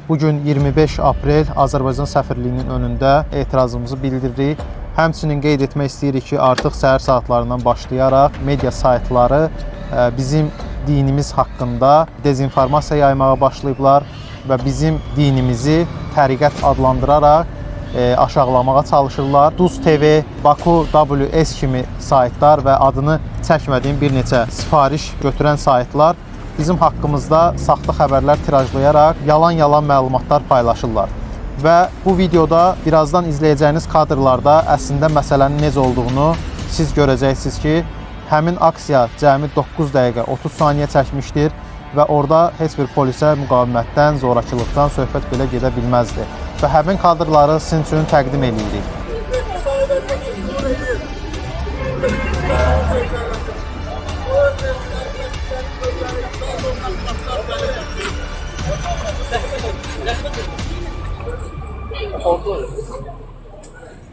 Bu gün 25 aprel Azərbaycan səfirliyinin önündə etirazımızı bildiririk. Həmçinin qeyd etmək istəyirik ki, artıq səhər saatlarından başlayaraq media saytları bizim dinimiz haqqında dezinformasiya yaymağa başlayıblar və bizim dinimizi təriqət adlandıraraq aşağılamağa çalışırlar. Duz TV, Baku WS kimi saytlar və adını çəkmədiyim bir neçə sifariş götürən saytlar bizim haqqımızda saxta xəbərlər tirajlayaraq yalan-yalan məlumatlar paylaşırlar. Və bu videoda birazdan izləyəcəyiniz kadrlarda əslində məsələnin necə olduğunu siz görəcəksiniz ki, həmin aksiya cəmi 9 dəqiqə 30 saniyə çəkmişdir və orada heç bir polisə müqavimətdən, zorakılıqdan söhbət belə gedə bilməzdi. Və həmin kadrları sizin üçün təqdim eləyirik.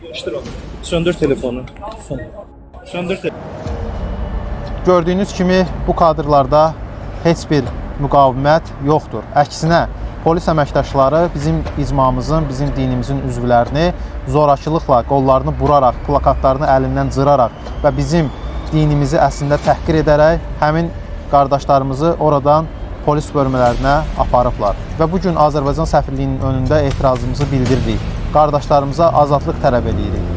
Yapıştır onu. Söndür telefonu. Söndür. Söndür telefonu. Gördüyünüz kimi bu kadrlarda heç bir müqavimət yoxdur. Əksinə, polis əməkdaşları bizim icmamızın, bizim dinimizin üzvlərini zorakılıqla qollarını buraraq, plakatlarını əlindən cıraraq və bizim dinimizi əslində təhqir edərək həmin qardaşlarımızı oradan polis bölmələrinə aparıblar. Və bu gün Azərbaycan səfirliyinin önündə etirazımızı bildiririk. Qardaşlarımıza azadlıq tələb eləyirik.